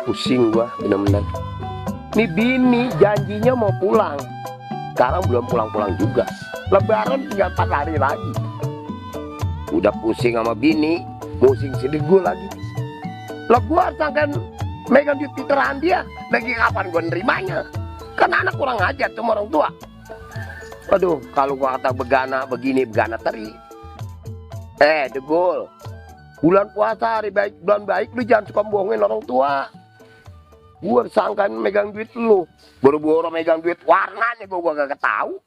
Pusing gua bener-bener. Nih bini janjinya mau pulang, sekarang belum pulang-pulang juga. Lebaran tinggal 4 hari lagi. Udah pusing sama bini, pusing si Degul lagi. Lah gua sangkan megang duit pitraan dia, lagi kapan gua nerimanya? Kan anak kurang ajar sama orang tua. Aduh, kalau gua kata begana begini begana teri. Degul, bulan puasa hari baik, bulan baik, lu jangan suka bohongin orang tua. Gua sangkan megang duit lu, boro-boro megang duit warnanya gua gak tahu.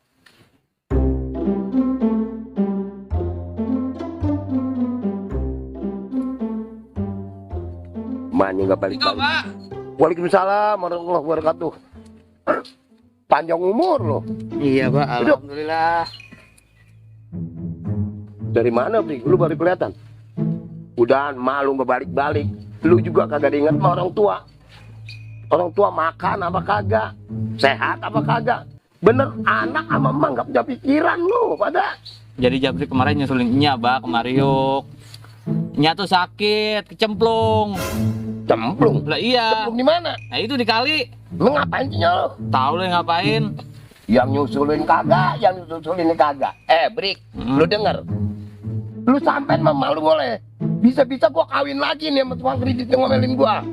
Mana nggak balik-balik. Waalaikumsalam warahmatullahi wabarakatuh. Panjang umur loh. Iya Pak, alhamdulillah. Dari mana Bri? Lu baru kelihatan. Udah malu nggak balik-balik. Lu juga kagak diinget sama orang tua. Orang tua makan apa kagak, sehat apa kagak. Bener anak sama emak nggak punya pikiran lu pada. Jadi Jabri kemarin nyusulin Nya Pak ke Mariuk. Nya tuh sakit, kecemplung. Cemplung? Lah iya. Cemplung di mana? Nah itu di kali. Lu ngapain sih lo? Tahu lu ngapain? Yang nyusulin kagak, yang nyusulin kagak. Brik, lu denger. Lu sampein sama lu boleh. Bisa-bisa gua kawin lagi nih sama tukang kredit yang ngomelin gua.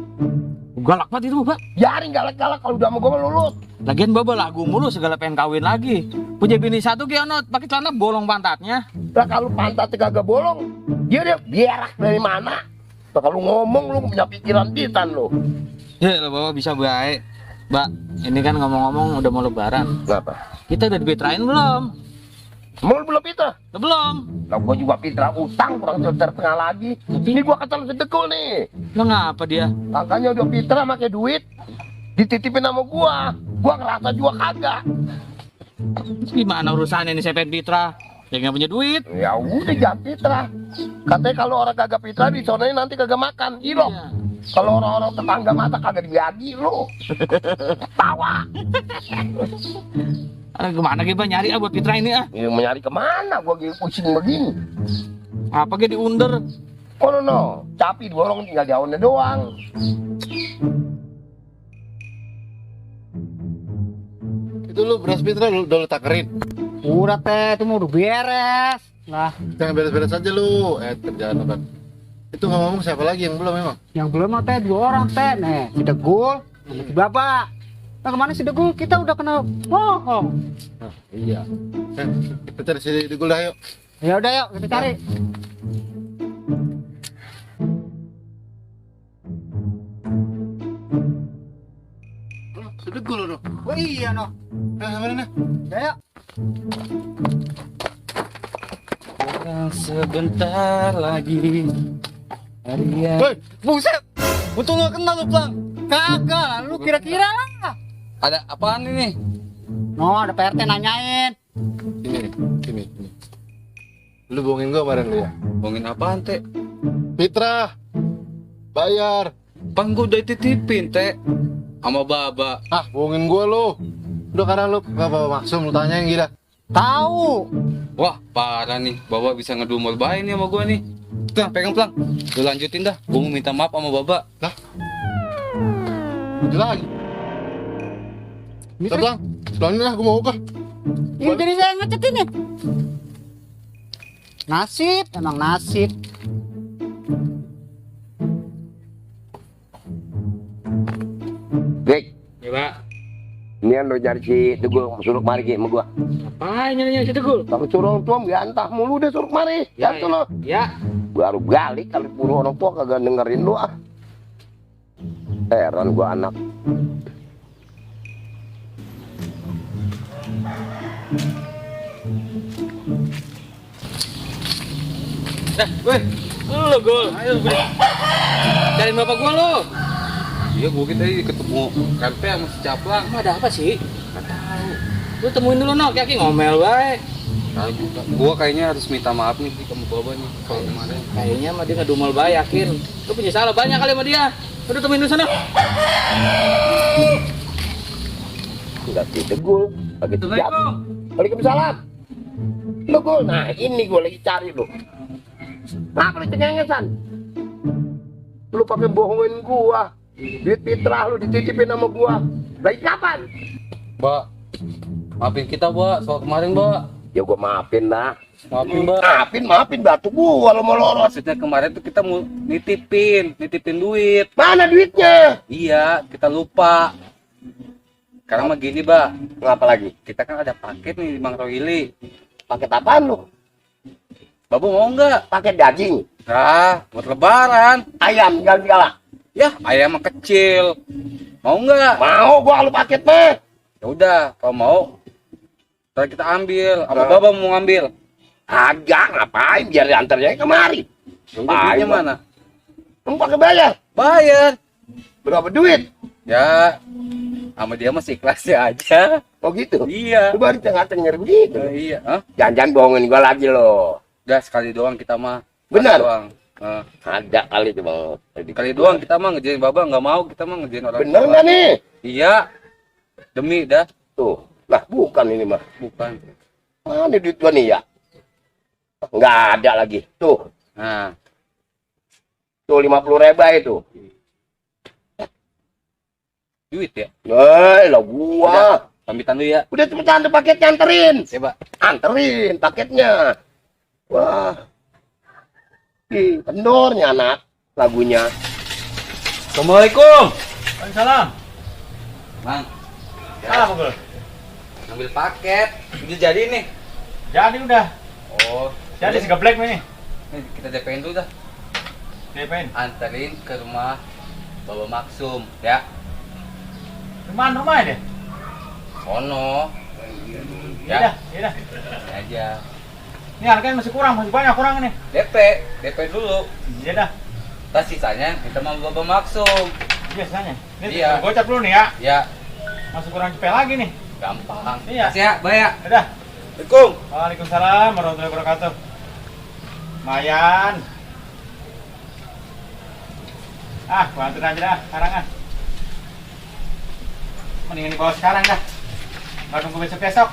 Galak banget itu Pak. Yarin galak-galak kalau udah sama gua lulus. Lagian Baba lagu mulu segala pengen kawin lagi. Punya bini satu kionot, pakai celana bolong pantatnya. Lah kalau pantatnya kagak bolong, dia berak dari mana? Lah kalau ngomong lu punya pikiran pitan lu. Ya lo Bapak bisa baik. Mbak, ini kan ngomong-ngomong udah mau lebaran. Kenapa? Kita udah dipitrain belum? Mau belum pita? Belum. Lah gua juga pitra utang kurang setengah lagi. Ini gua kesel sedekul nih. Lo ngapa dia? Makanya udah pitra pakai duit dititipin sama gua ngerasa juga kagak. Gimana urusannya nih saya pengen pitra? Ya nggak punya duit. Ya udah jangan pitra. Katanya kalau orang kagak pitra di sonanya nanti kagak makan. Ilo. Iya. Kalau orang-orang tetangga mata kagak dibagi lu. Tawa. Gimana kita nyari buat pitra ini ah? Ya, mencari kemana? Gua lagi pusing begini. Apa gitu diunder? Oh no, capi dua orang tinggal daunnya doang. Itu lu beras pitra lu udah lu takerin. Udah teh, itu mau udah beres. Lah, Jangan beres-beres aja lu. Kerjaan apa? Itu ngomong siapa lagi yang belum memang? yang belum mah teh 2 orang teh. Nih, si Degul sama si Bapak. Nah kemana si Degul? Kita udah kena bohong. Nah, iya. Kita cari si Degul dah yuk. Ya udah yuk kita cari. Si Degul lu. Oh iya noh. Mana? Ya yuk. Sebentar lagi. Harian. Woi, buset. Betul lo kenal lu Plang. Kagak, lu kira-kira lah. Ada apaan ini? No, ada PRT nanyain. Sini. Lu bohongin gua kemarin lu ya? Ngomongin apaan teh? Pitra. Bayar. Pan gua udah titipin teh sama Baba. Ah, bohongin gua lu. Udah karena lu gak bawa maksum lu tanyain gila. Tahu. Wah parah nih, Baba bisa ngedumel baik nih sama gua nih. Nah, pegang Plang. Lu lanjutin dah. Gua mau minta maaf sama Baba. Lah. Udah lagi. Pulang. Pulangin lah, gua mau buka. Ini jadi saya ngecat ini. Nasib, emang nasib. Brik, Ya Pak. ini yang lo cari si Degul suruh kemari sama gua. Apaan nyarinya si Tegul? Kalau suruh orang tua gantah mulu deh suruh kemari. Ya tuh lo. Ya. Baru balik kalau suruh orang tua kagak dengerin lu ah. Heran gua anak. Weh, lu Gul. Ayo, Gul. Cariin bapak gua lu. Iya, gua tadi ketemu RT sama si Caplang. Emang ada apa sih? Nggak tahu. Lu temuin dulu no, kaki ngomel baik. Nah, gua kayaknya harus minta maaf nih sama Baba nih kalau kemarin. Kayaknya mah dia ngedumel baik, yakin. Lu punya salah banyak kali sama dia. Udah temuin dulu sana. Udah si Degul lagi siap. Assalamualaikum. Waalaikumsalam. Lu Gul, nah ini gua lagi cari lu. Kenapa lu cengengesan? Lu pakai bohongin gua. Duit fitrah lu dititipin sama gua. Lagi kapan? Mbak, maafin kita, Mbak, soal kemarin, Mbak. Ya gua maafin lah. Maafin, Mbak. Maafin batu gua lo mau loros. Maksudnya kemarin tuh kita mau nitipin duit. Mana duitnya? Iya, kita lupa. Sekarang mah gini, Mbak. Ngapa lagi? Kita kan ada paket nih di Bang Rohili. Paket apaan lu? Babu mau nggak? Paket daging, Nah, buat lebaran. ayam, segala. Ya, ayam mah kecil. Mau nggak? Mau gua kalau paket mah. Ya udah, kalau mau, ntar kita ambil. Apa Nah. Baba mau ngambil? Agak, ngapain biar diantarnya kemari. Ya udah, duitnya Ayo, Mbak. mana? Lu pakai bayar. Bayar. Berapa duit? Ya, sama dia masih ikhlasnya aja. Oh gitu. Iya. Lu baru tengah-tengah begitu. Iya. Hah? Jangan bohongin gua lagi lo. Udah sekali doang kita mah. Benar? Sekali doang. Ada kali tuh bang. Sekali doang kita mah ngerjain Baba, nggak mau kita mah ngerjain orang Bener tua. nggak nih? Iya. Demi dah. Tuh. Lah bukan ini mah. Bukan. Mana duit gua nih ya? Nggak ada lagi. Tuh. Nah, Tuh 50.000 itu. duit ya. Lah gua. Pamitan dulu ya. Udah cepetan tuh paketnya anterin. Ya, Pak. Anterin paketnya. Wah. Ih, kendornya anak lagunya. Assalamualaikum. Waalaikumsalam. Mang, Salam, Bro. ambil paket. Udah jadi nih. Jadi udah. Oh, Jadi segeblek nih. nih kita DP-in dulu dah. Diapain? Anterin ke rumah Baba Maksum, ya. Cuman rumahnya deh. Sono. Iya dah, iya dah. Ini aja. Ini harganya masih kurang, masih banyak kurang nih. DP dulu. Iya dah. Tas sisanya minta sama Baba Maksum. Biasanya. Ini Iya. gocap dulu nih ya. Ya, Masih kurang cepet lagi nih. gampang. Iya. Kasih ya, bye ya. Udah. Assalamualaikum. Waalaikumsalam warahmatullahi wabarakatuh. Mayan. Bantuin aja dah, sekarang ah. Mendingan dibawa sekarang dah. Nggak nunggu besok-besok.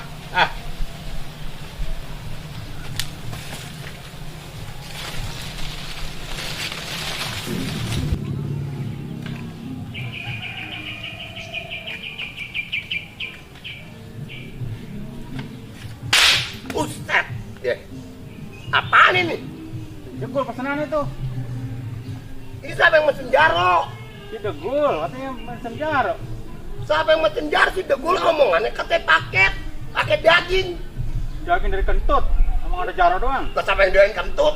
Ustaz. Ya. Apaan ini? Degul pesanan itu. Ini siapa yang mesen jaro? Si Degul, katanya pesen jaro. Siapa yang mesen jaro si Degul omongannya katanya paket daging. Daging dari kentut. Emang ada jaro doang. Gak siapa yang doain kentut.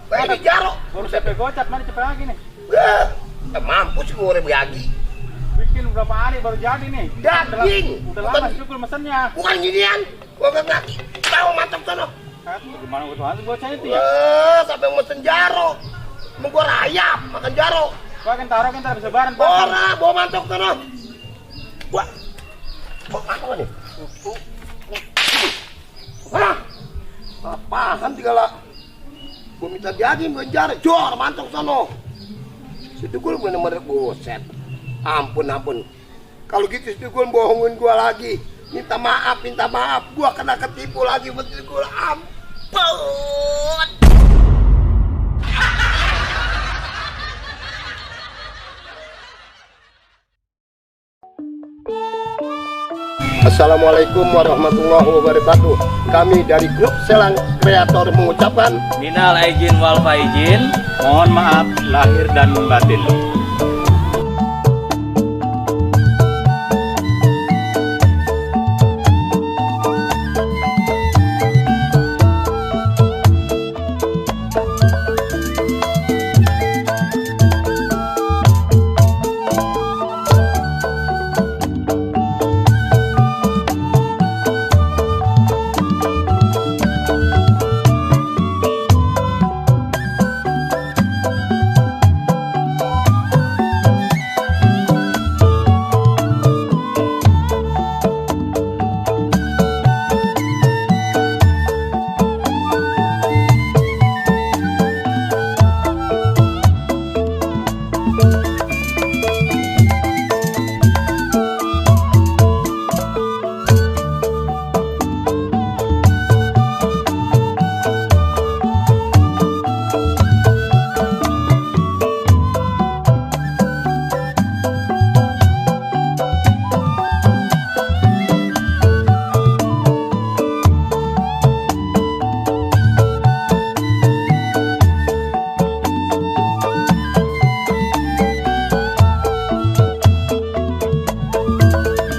Kayak ini jaro. Baru cepet gocap, mana cepet lagi nih. Wah, mampus gue udah bagi. Bikin berapa hari baru jadi nih. Daging. Udah lama si Degul mesennya. Bukan ginian. Gua gak ngerti. Tahu mantap sono. Gimana gue tuh bocah itu ya? Wah, siapa yang mesen jaro? Mau gua rayap makan jaro. Gua kan taruh kan ntar bisa bareng. Ora, bawa mantap sono. Wah. Apa nih? Hah? Apaan tigala? Gua minta daging bukan jaro. Jor, mantap sono. Situ gua bener-bener buset. Ampun. Kalau gitu situ gua bohongin gua lagi. Minta maaf. Gua kena ketipu lagi betul gua. Ampun. Assalamualaikum warahmatullahi wabarakatuh. Kami dari grup Selang Kreator mengucapkan Minal aijin wal faizin. Mohon maaf lahir dan batin.